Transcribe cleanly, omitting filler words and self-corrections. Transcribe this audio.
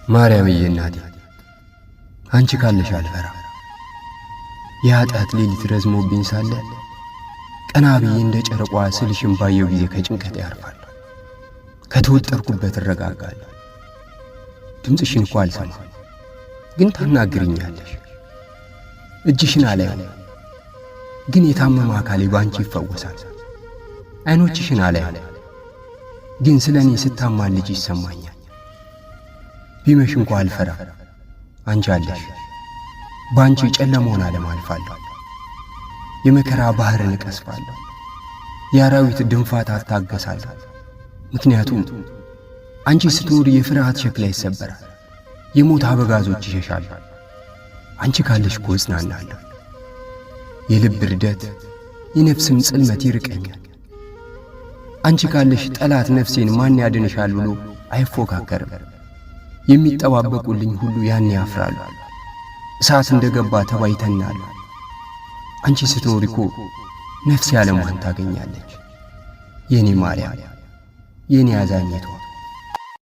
ማርያምዬ እናቴ፣ አንቺ ካለሽ አልፈራ። የኃጢአት ሌሊት ረዝሞብኝ ሳለ ቀና ብዬ እንደ ጨረቋ ስልሽን ባየው ጊዜ ከጭንቀት ያርፋለሁ፣ ከተወጠርኩበት እረጋጋለሁ። ድምፅሽን እኮ አልሰማ፣ ግን ታናግርኛለሽ። እጅሽን አላየው፣ ግን የታመመ አካሌ በአንቺ ይፈወሳል። ዐይኖችሽን አላየው፣ ግን ስለ እኔ ስታማልጅ ይሰማኛል። ቢመሽ እንኳ አልፈራ፣ አንቺ አለሽ። በአንቺ ጨለማውን ዓለም አልፋለሁ። የመከራ ባሕርን እቀስፋለሁ። የአራዊት ድንፋት አታገሳለሁ። ምክንያቱም አንቺ ስትኖሪ የፍርሃት ሸክላ ይሰበራል፣ የሞት አበጋዞች ይሸሻሉ። አንቺ ካለሽ እኮ እጽናናለሁ። የልብ ርደት የነፍስም ጽልመት ይርቀኛል። አንቺ ካለሽ ጠላት ነፍሴን ማን ያድንሻል ብሎ አይፎካከርም። የሚጠባበቁልኝ ሁሉ ያን ያፍራሉ። እሳት እንደ ገባ ተባይ ይተናሉ። አንቺ ስትኖሪ እኮ ነፍሴ ዓለሟን ታገኛለች። የኔ ማርያም፣ የኔ አዛኝቷ።